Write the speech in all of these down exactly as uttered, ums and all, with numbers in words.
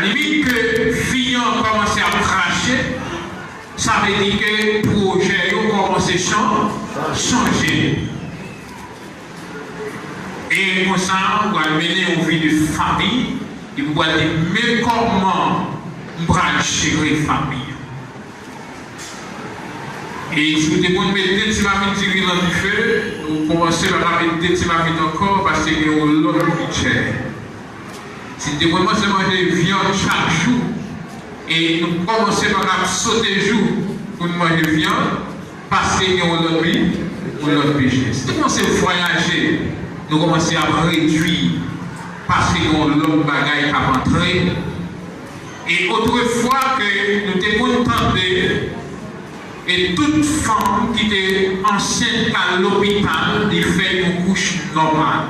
Limit ke fi an kòmanse ap krache, sa vle di ke pwojè yo kòmanse chan-, chanje. E konsa, ou pral mennen yon vi de fanmi, e ou pral di, men kòman m pral jere fanmi an. E si w te konn met de ti mamit diri nan dife, nou kòmanse pa ka met de ti mamit ankò, paske gen yon lòt bidjè. Si n te kòmanse manje vyann chak jou, e nou kòmanse pa ka sote jou pou n manje vyann, paske gen yon lòt bi-, yon lòt bidjè. Si n te kòmanse vwayaje, nou kòmanse ap redui, paske gen yon lòt bagay k ap antre. E otrefwa ke nou te konn tande, e tout fanm ki te ansent k al lopital, li fè yon kouch nòmal.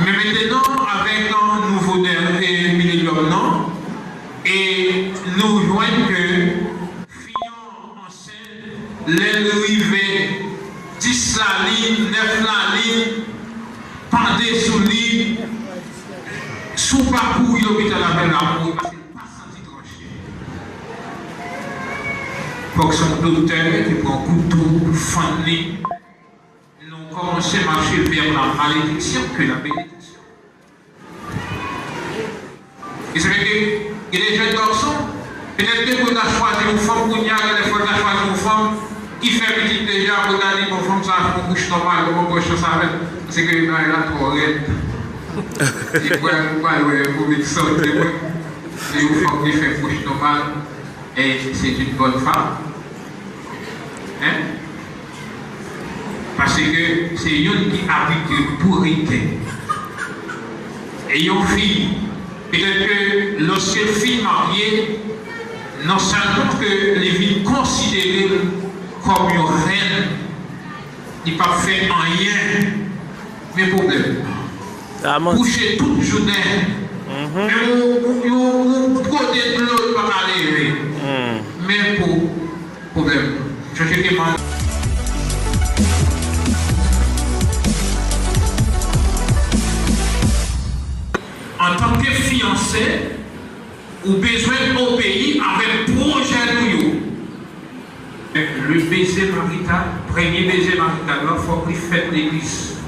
Men mentenan, avèk nouvo dè-, e milenyòm nan, e nou jwenn ke fi an ansent, lè l rive dis lalin, nèf lalin, pande sou li, si w pa kouri lopital avè l, l ap mouri, paske l pa santi tranche. Fòk se yon doktè ki pran kouto pou fann li. Nou kòmanse mache vè la malediksyon ke la benediksyon. E se vre ke gen de jèn gason, petèt ke pou l ta chwazi yon fanm kounye a, gen de fwa l ta chwazi yon fanm ki fè pitit deja, pou l ta di, bon, fanm sa a fè yon kouch nòmal, bon, mwen pran chans avè l. Paske bagay la twò rèd. E pral, ou pral wè move sante, wi. Se yon fanm ki fè kouch nòmal, e se yon bòn fanm. Hein? Paske se youn ki abitye pou rete. E yon fi, petèt ke lòske l fin marye, non sèlman ke li vin konsidere l kòm yon rèn, li p ap fè anyen. Men pwoblèm. Kouche tout jounen. Mhm. Men yon, yon, yon kote dlo li pa ka leve. Hmm. Men pou pwoblèm. Chèche ke man-, antanke fiyanse, ou bezwen obeyi avèk pwojè nou yo. Le baiser marital, premye beze marital la, fòk li fèt legliz.